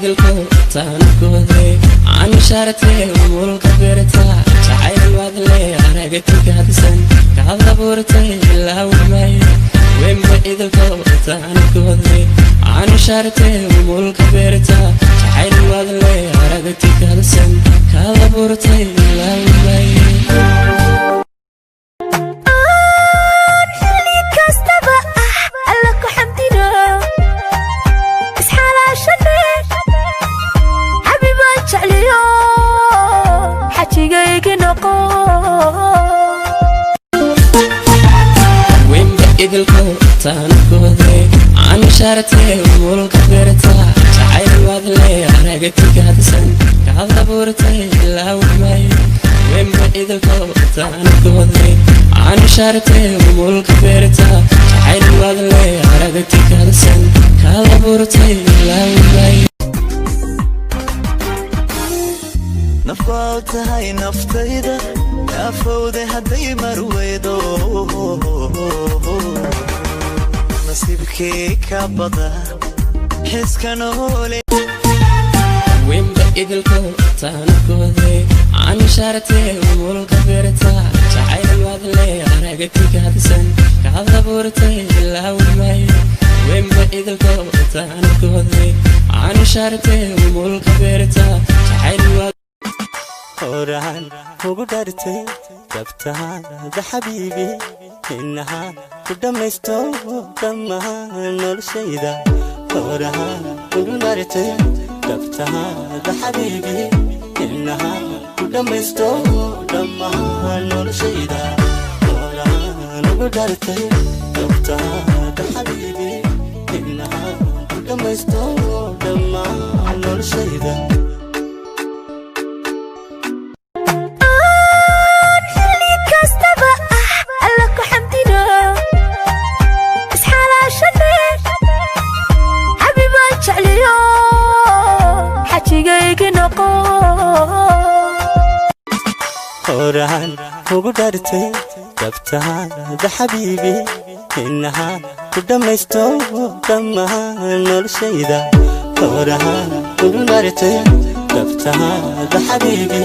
Idilko taankoode anshaarte mulka berta jacayl wadle aragti kaadsan kaad abuurtay ilaawmay. Wemba idilko taankoode anshaarte mulka berta jacayl wadle aragti kaadsan kaad abuurtay ilaawmay. Aan xilli kastaba ah Alla ku xamdino, isxalaashane, xabibaan jecliyo, xajigaygi noqo. Wemba idilko taankoode anshaarte mulka berta jacayl wadle aragti kaadsan kaad abuurtay ilaawmay. Wemba idilko taankoode anshaarte mulka berta jacayl wadle aragti kaadsan kaad abuurtay ilaawmay. Nafbaad tahay naftayda naafowde, hadday marweydo nasiibkii ka bada xiska noole. Wemba idilko taankoode anshaarte mulka berta jacayl wadle aragti kaadsan kaad abuurtay ilaawmay. Wemba idilko taankoode anshaarte mulka berta jacayl wad Horaan ugu dhartay dabtaada xabiibi, inahaan ku dhammaysto dhammaan noloshayda. Horaan ugu dhartay dabtaada xabiibi, inahaan ku dhammaysto dhammaan noloshayda. Horaan ugu dhartay dabtaada xabiibi, inahaan ku dhammaysto dhammaan noloshayda. Aan xilli kastaba ah Alla ku xamdino, isxalaashane, xabibaan jecliyo, xajigaygi noqo. Horaan ugu dhartay dabtaada xabiibi, inahaan ku dhammaysto dhammaan noloshayda. Horaan ugu dhartay dabtaada xabiibi.